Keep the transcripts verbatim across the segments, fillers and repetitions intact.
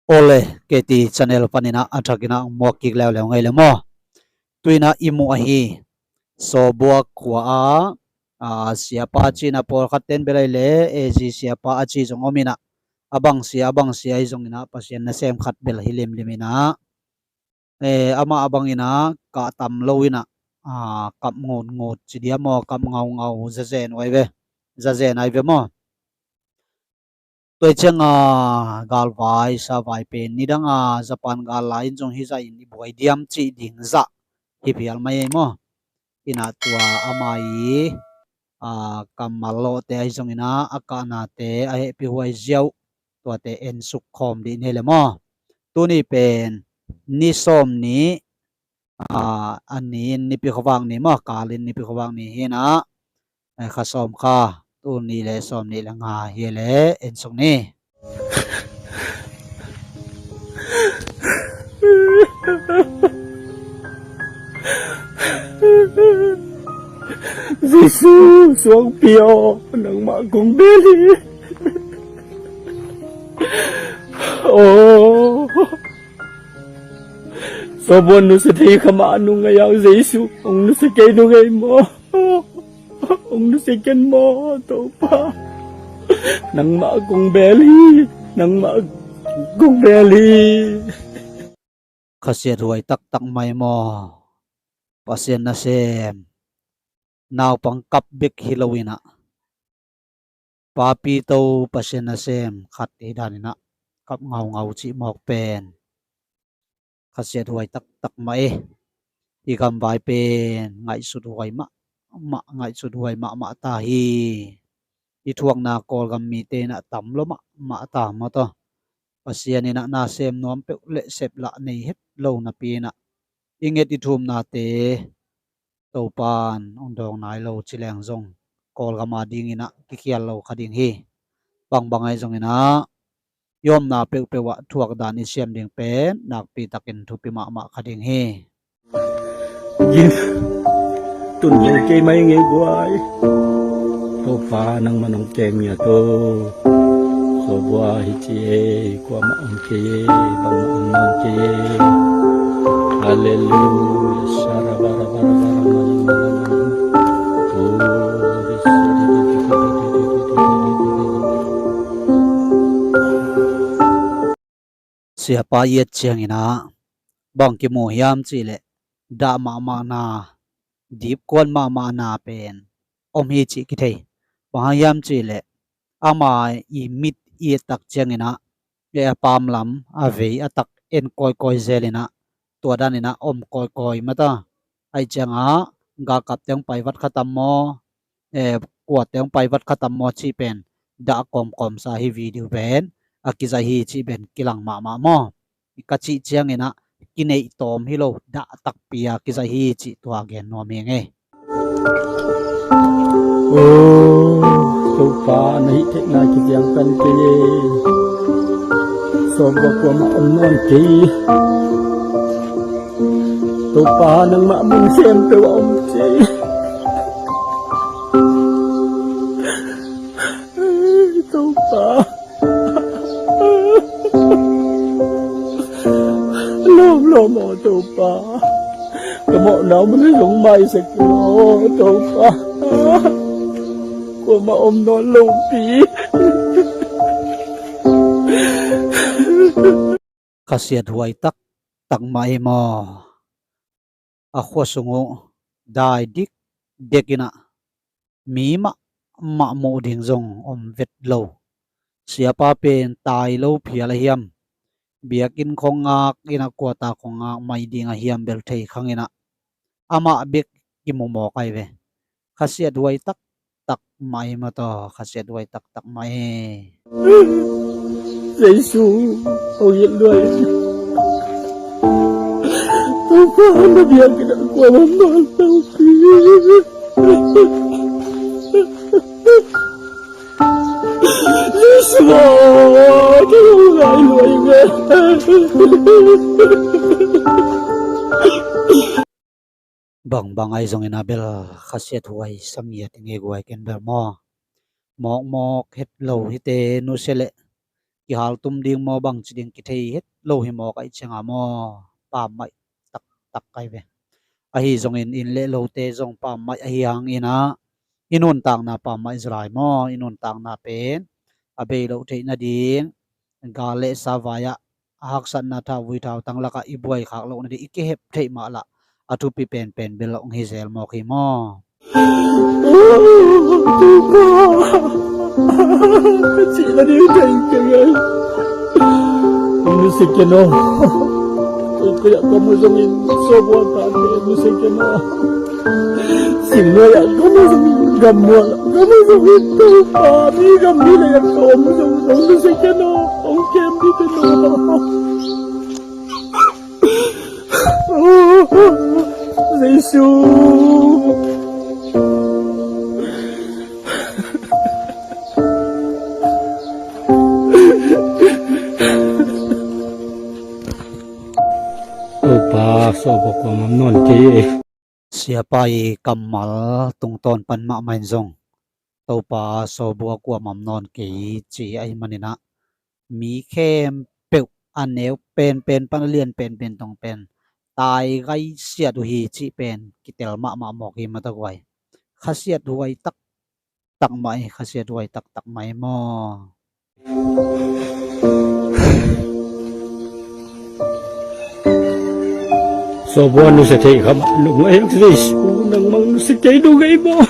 Ole, K T channel panin ah a thakin ah muak kik leuleu ngei le maw. Tu-in ah i muh ahi, Sawbuak khua ah, a, siapa cihna pawlkhat ten bel ahi le, A G siapa a ci zong om in ah, a bang sia, a bang sia ahi zongin ah Pasian nasem khat bel hi limlim in ah, eh, amah a bangin ah kah tam lo in ah, a, kap ngutngut ci dia maw, kap ngaungau, zazen uh ai ve, zazen ai ve maw. Tua ciang a galvai savai pen nidang a Japan gal lai in zong hizah in i buai diam cih ding zah hi phial mai ei maw. In ah tua ama i, a, kammal lawhte ahi zongin ah a kahnate a hehpih huai ziau tuate ensuk khawm dih ni le maw. Tuni pen ni sawm ni, a, a ni in nipi khuavak ni maw, kal in nipi khuavak ni hi in ah, eh, kha sawm kha, tul nih le sawm nih le nga hi le ensuk ni. Jesu suangpi aw, nangmah kong bel hi. Aw, Sawbuak nusia thei kha mah nung ngei aw Jesu, hong nusia kei nung ngei maw? Hong nusia ken maw Topa? Nangmah kong bel hi, nangmah kong bel hi. Khasiat huai taktak mai maw. Pasian nasem, naupang kap bek hi lo in ah, papi to Pasian nasem khat hi dan in ah kap ngaungau cih mawk pen khasiat huai taktak mah e. I gamvai pen ngaihsut huai mahmah, ngaihsut huai mahmah ta hi. I thuakna Kawlgam mite in ah tam lua mahmah ta maw taw. Pasian in ah nasem nuam peuh le sep lah nei het lo napi in ah, i nget i thumnate Topan hong dawng nai lo ci leng zong Kawlgam a dingin ah kikhial lo kha ding hi. Bangbang ahi zongin ah i omna peuhpeuh ah thuak dan i siam ding pen nakpi takin thupi mahmah kha ding hi. Gin tun lo kei mai ngei guai. Topa nangmah nong kem ngiat o. Sawbuak hi ci e, kuamah om kei e, bangmah om nawn kei e. Halleluia. Sara bara bara bara. Siapa i et ciangin ah bang kimu hiam cih leh dah mahmahna, dipkuan mahmahna pen om hi cih kithei. Bang hang hiam cih leh ama i mit i et tak ciangin ah, e, a pamlam a vei a tak en kawikawi zel in ah, tua dan in ah om kawikawi mah ta. Aih ciangah galkapte hong pai vat kha tam maw, eh, kuate hong pai vat kha tam maw cih pen dah kawmkawm sa hi. Video pen a kizaih hi cih pen kilang mahmah maw. Ka cih ciangin ah kineih tawm hi lo, dah takpi a kizaih hi cih tua gen nuam hi ing ei. O Topa, na hih theihna kiciang kan kei e. Sawbuak kuamah om nawn kei. Topa, nangmah mun khempeuh ah om kei. Topa. Lawm lawm aw Topa. Ka mawhna mun zong maisak in aw Topa. Kuamah om nawn lopi. Khasiat huai taktak mah hi maw. A khua sung uh dai dikdek in ah mi mahmah muh ding zong om vet lo. Siapa pen tai lo phial a hiam, biakinn khong ngak in ah kuata khong ngak mai ding a hiam bel thei khang in ah amah bek kimu mawk ai ve. Khasiat huai taktak mah hi maw taw, khasiat huai taktak mah hi. Jesu, hong hilh luai. Topa, na biakinn ah kuamah om nawn lopi. Jesu aw, kei hong ngai luai ve. Bangbang ahi zongin a bel khasiat huai sa ngiat ing ei guai, ken bel maw. mawkmawk het lo hite nusia leh kihaltum ding maw bangci ding kithei het lo hi mawk ahih cianga maw, pammaih taktak kai ve. Ahi zongin inn le lote zong pammaih ahi hangin ah i nuntakna pammaih zalai maw, i nuntakna pen a bei loh theih nading gal le sa vai-ah a haksatna thauvui thautang lakah i buai khak loh nading i kihep theih mah lah a thupi penpen bel hong hi zel mawk hi maw? Cih nading thei kei ai. Hong nusia ken aw. Koikoi ah ka mu zongin Sawbua tate hong nusia ken aw. Simnuai ah ka mu zongin, gammual ah ka mu zongin, Topa, mi gam mi lei ah ka om zongin hong nusia ken aw. Hong kem dih ken aw. Jesu. Topa, Sawbua kuamah om nawn kei e. Siapa i kammal tungtawn pan mahmah in zong Topa, Sawbua kuamah om nawn kei ci ahih manin ah mi khempeuh a neu penpen pan a lian penpen tong pen taigaisiat uh hi cih pen kitel mahmah mawk hi mataguai. Khasiathuai taktak mah hi, khasiathuai taktak mah hi maw? Sawbua nusia thei kha mah nung ei, Jesu, nangmah nusia kei nung ei maw?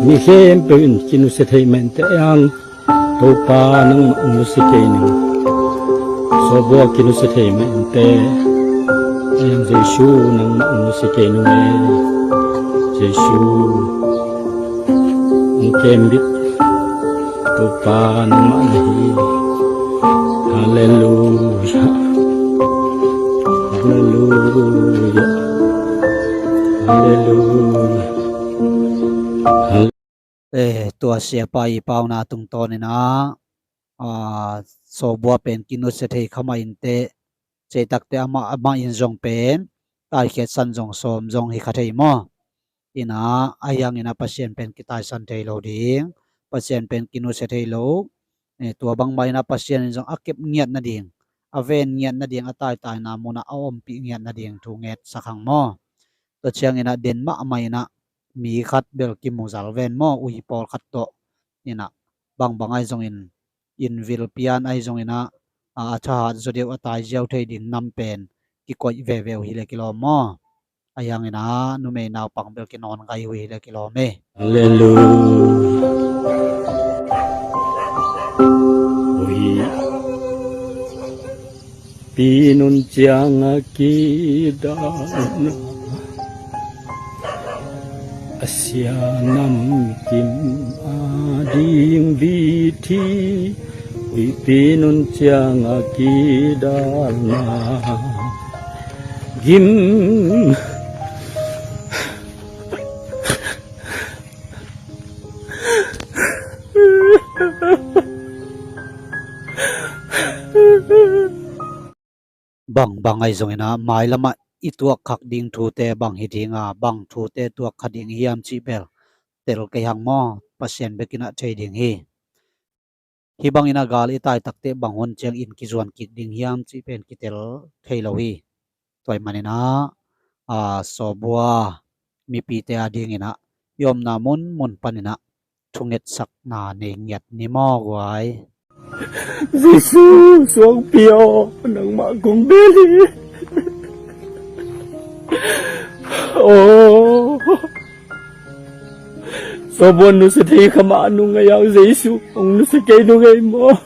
Mi khempeuh in kinusia thei mah inteh ei hang. Topa, nangmah nusia kei ning. Sawbua kinusia thei mah inteh ei hang. Jesu, nangmah nusia kei nung ei. Jesu, hong kem bit. Topa, nangmah na hi. Halleluia. Halleluia. Halleluia. Eh, tua siapa i pauna tungtawn in ah, ah, Sawbua pen kinusia thei kha mah inteh, ceitakte amah, amah in zong pen taikhiatsan zong sawm zong hi kha thei maw? In ah, ahi hangin ah Pasian pen kitaisan thei lo ding, Pasian pen kinusia thei lo. Eh, tua bangmah in ah Pasian in zong a kep ngiat nading, a ven ngiat nading, a taitaina munah a ompih ngiat nading thu ngetsak hang maw? Tua ciangin ah den mahmah in ah mi khat bel kimuzal ven maw, ui pawlkhat tawh in ah, bangbang ahi zongin, innvil pian ahi zongin ah, a, a thahat zaw deuh a tai ziau thei ding nam pen kikoih veve uh hi le kilawm maw? Ahi hangin ah numei naupang bel kinawn gai uh hi le kilawm e. Halleluia. Ui. Pi nun ciang a kidalna, a sia namkim a ding vit hi. Ui, pi nun ciang a kidalna, gim. Bangbang ahi zongin ah mailamah i tuak khak ding thute bang hi ding a, bang thute tuak kha ding hiam cih bel tel kei hang maw? Pasian bek in ah thei ding hi. Hih bangin ah gal i tai takteh bang hun ciangin kizuan kik ding hiam cih pen kitel thei lo hi. Tua ahih manin ah, a, Sawbua mipite a dingin ah i omna munmun panin ah thungetsakna nei ngiat ni maw guai? Jesu, suangpi aw, nangmah kong bel hi. Aw, Sawbua nusia thei kha mah nung ei hang, Jesu, hong nusia kei nung ei maw?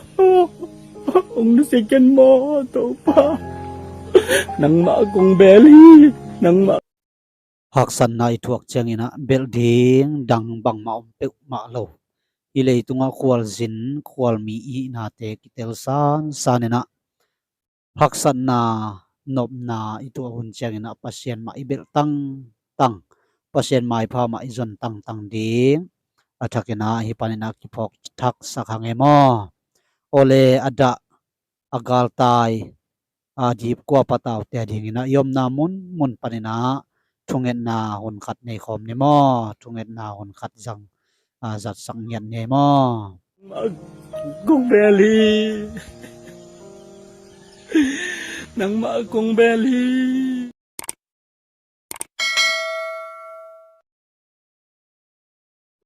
Hong nusia ken maw, Topa? Nangmah kong bel hi, nangmah. Haksatna i thuak ciangin ah belh ding dang bangmah om peuhmah lo. Hih leitungah khualzin khualmi i hihnate kitel sansan in ah, haksatna nopna i tuah hun ciangin ah Pasian mah i belh tangtang, Pasian maipha mah i zon tangtang ding a thakin ah hih panin ah kiphawk thaksak hang e maw? Awle, a dah a galtai a dipkua pataute a dingin ah i omna munmun panin ah thungetna hun khat nei khawm ni maw? Thungetna hun khat zang a, zatsak ngiat ni ei maw? Nangmah kong bel hi. Nangmah kong bel hi.